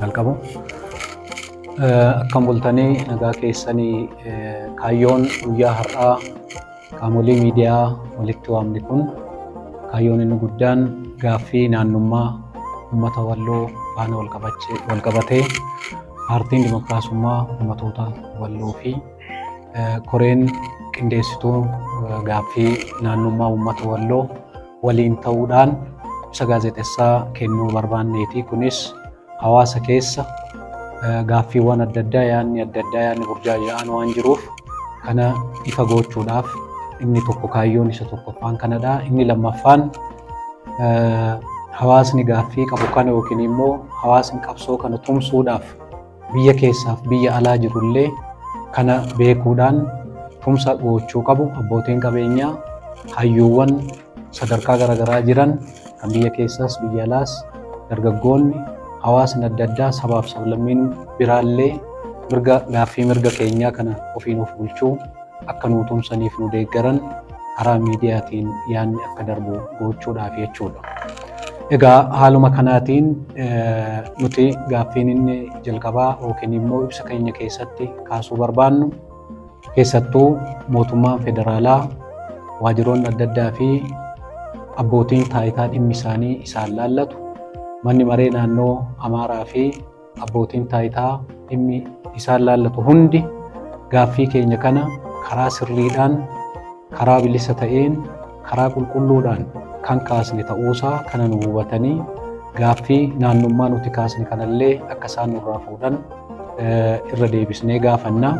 Jalqabu. Akkam bultanii, nagaa keessanii? Kaayyoon guyyaa har'aa qaamolee miidiyaa walitti waamne kun, kaayyoon inni guddaan gaaffii naannummaa uummata Walloo faana wal qabatee Paartiin Dimokiraasummaa Uummatoota Walloo fi koreen qindeessituu gaaffii naannummaa uummata Walloo waliin ta'uudhaan ibsa gaazexessaa kennuu barbaanneeti. Kunis hawaasa keessa gaaffiiwwan adda addaa, yaadni adda addaa, yaadni burjaaja'aan waan jiruuf kana ifa gochuudhaaf inni tokko kaayyoon isa tokkoffaan kanadha. Inni lammaffaan, hawaasni gaaffii qabu kana yookiin immoo hawaasni qabsoo kana tumsuudhaaf biyya keessaaf biyya alaa jirullee kana beekuudhaan tumsa gochuu qabu. Abbootiin qabeenyaa, hayyuuwwan sadarkaa garaagaraa jiran kan biyya keessaas biyya alaas, dargaggoonni, hawaasni adda addaa, sabaaf sablammiin biraallee mirga gaaffii mirga keenyaa kana ofiin of bulchuu akka nu tumsaniif nu deeggaran karaa miidiyaatiin yaadni akka darbu gochuudhaaf jechuudha. Egaa haaluma kanaatiin nuti gaaffiin inni jalqabaa yookiin immoo ibsa keenya keessatti kaasuu barbaannu, keessattuu mootummaan federaalaa, waajjiroonni adda addaa fi abbootiin taayitaa dhimmi isaanii isaan laallatu, manni maree naannoo Amaaraa fi abbootiin taayitaa dhimmi isaan laallatu hundi gaaffii keenya kana karaa sirriidhaan, karaa bilisa ta'een, karaa qulqulluudhaan kan kaasne ta'uusaa kana nu hubatanii gaaffii naannummaa nuti kaasne kanallee akka isaan nurraa fuudhan irra deebisnee gaafanna.